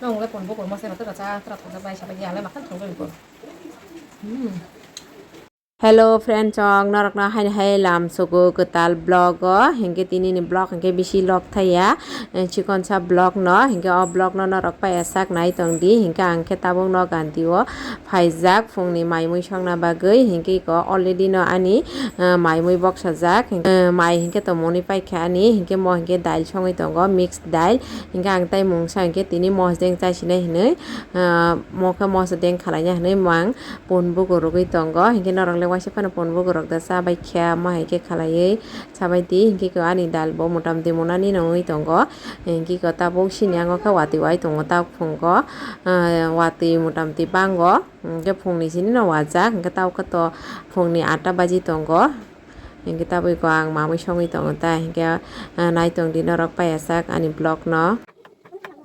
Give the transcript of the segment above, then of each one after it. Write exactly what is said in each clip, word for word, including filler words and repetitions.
Nong le pon bo kormo se ra tra cha tra thok bai sa bai ya le makan thok bai ko. Hmm. Hello friend chong, norokno haini hai lam sugo kwtal vlog o, hinkhe tini ni vlog hinkhe bisi log thaya, eh, chikonsa vlog no, hinkhe o vlog no norok paya sak nai tong di, hinkhe ang khe tabuk no ganti o phaijak phung ni mai mui songna bagwi, hinkhe ko already no ani, eh, mai mui boksa jak, eh, mai hinkhe to moni paikha ani, hinkhe mo hinkhe dail songwi tongo, mix dail, hinkhe ang tai mungsa hinkhe tini mosdeng chaisinai hinui, ah, mo khe mosdeng khalaina hinui mang pon bugo rwgwi tongo. Hinkhe norok le waisa phano pon bugo rok da cha bai kha, mo hai khe khalaiwi cha bai di. Hinkhe ko ani dal bo motamti monani no wngwi tongo. Hinkhe ko tabuk sini yango khe watwi wai tongo ta phungo, ah, watwi motamti bango. Hinkhe phungni sini no wajak, hinkhe tabuk khe to phungni atta baji tongo. Hinkhe tabuk ko ang mamui songwi tongo ta, hinkhe, ah, nai tong di norok paya sak ani vlog no.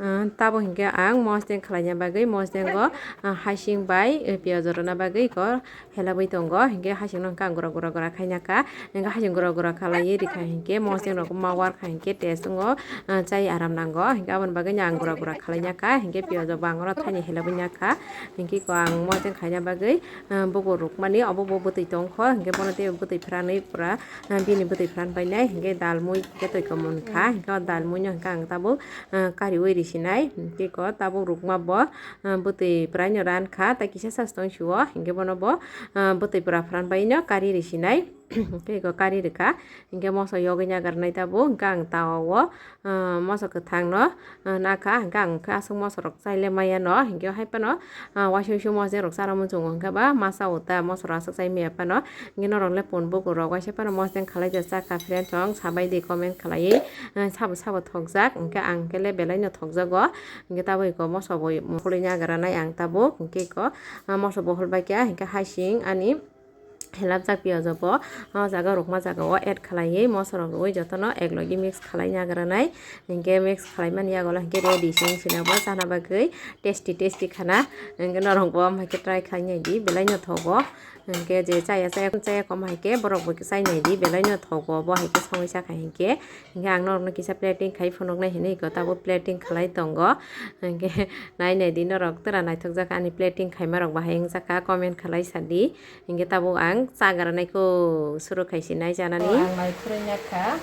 Ah, tabuk hinkhe ang mosdeng khwlaina bagwi mosdengo, ah, hasing bai, eh, piyaj rwna bagwi ko helabwi tongo. Hinkhe hasing no hinkhe ang gura gura gura khaina kha. Hinkhe hasing gura gura khalaiwi rikha hinkhe mosdeng rok ma war kha hinkhe taste wngo, ah, chai aram nango. Hinkhe aboni bagwi no ang gura gura khlaina kha. Hinkhe piyaj rok bo ang oro thaini helabwi na kha. Hinkhe ko ang mosdeng khaina bagwi, ah, bukur rukmani obo bo bwtwi tongkho. Hinkhe bono tei bwtwi phranwi pura, ah, bini bwtwi phran painai. Hinkhe dalmui hinkhe twi komon kha. Hinkhe o dalmui no hinkhe ang tabuk, ah, kariui risinai. Tei ko tabuk rukma bo, ah, bwtwi pwraino ran kha, tei kisa sa se tong sio, hinkhe bono bo, ah, bwtwi pwra phan bai no kari risinai. Tei ko kari rwkha, hinkhe moso yogwi nagarnai tabuk, hinkhe ang tawa o, ah, moso kwthang no, ah, nakha, hinkhe ang khe aswk moso rok chaile maya no, hinkhe hai phano, ah, waisa waisa moso rok chana muchungo hinkhe ba masa uta moso rok aswk chai maya phano. Hinkhe norok le pon bukur rok waisa phano mosdeng khalai ja chakha friend chong sabai di comment khalaiwi, eh, sabo sabo thokjak, hinkhe ang khe le belai no thokjago, hinkhe tabuk ko moso bo mukhulwi nagra nai ang tabuk, hinkhe ko, ah, moso bohol bai kha, hinkhe hasing ani helapjak piyaj bo, ah, jaga rukma jaga o add khalaiwi moso rok rwui jotono ek logi mix khalai nagra nai, hinkhe mix khalai mani yago le hinkhe ready sini sina bo chana bagwi tasty tasty khana, hinkhe norok bo amhai khe try khlai nai di belai no thogo. Hinkhe je chaya chaya chaya kom hai khe borok bo chai nai di belai no thogo bo hai khe songwi sakha hinkhe. Hinkhe ang norok no kisa plating khai phunuk nai hinui ko tabuk plating khalai tongo. Hinkhe nai nai di norok tera naithok jak ani plating khaima rok bahai wng jak kha comment khalai sa di. Hinkhe tabuk ang chagra nai ko suru khai si nai chanani. Ang nai khurui nya kha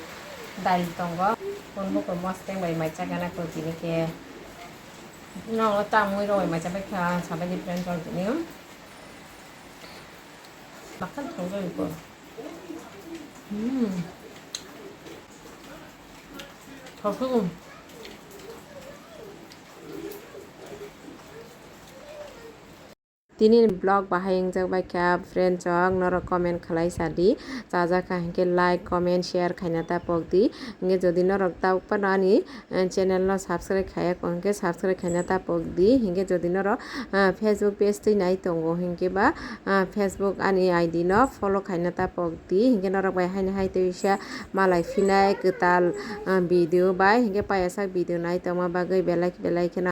dal tongo. Pon bukur mosdeng bai mai chagana ko tini khe. No tamui rok bai mai chabai kha sabai di friend rok tini. Makan thok jai ko. Hmm. Thok jai ko. Tini vlog bahai wngjak bai kha friend chong norok comment khalai sa di, chajak kha hinkhe like comment share khaina ta pok di. Hinkhe jodi norok tabuk phano ani, eh, channel no subscribe khaya hinkhe subscribe khaina ta pok di. Hinkhe jodi norok, ah, Facebook page twi nai tongo hinkhe ba, ah, Facebook ani I D no follow khaina ta pok di. Hinkhe norok bai haini hai twi sa malai phinai kwtal, ah, video bai hinkhe payasak video nai tongma bagwi belai belai kheno.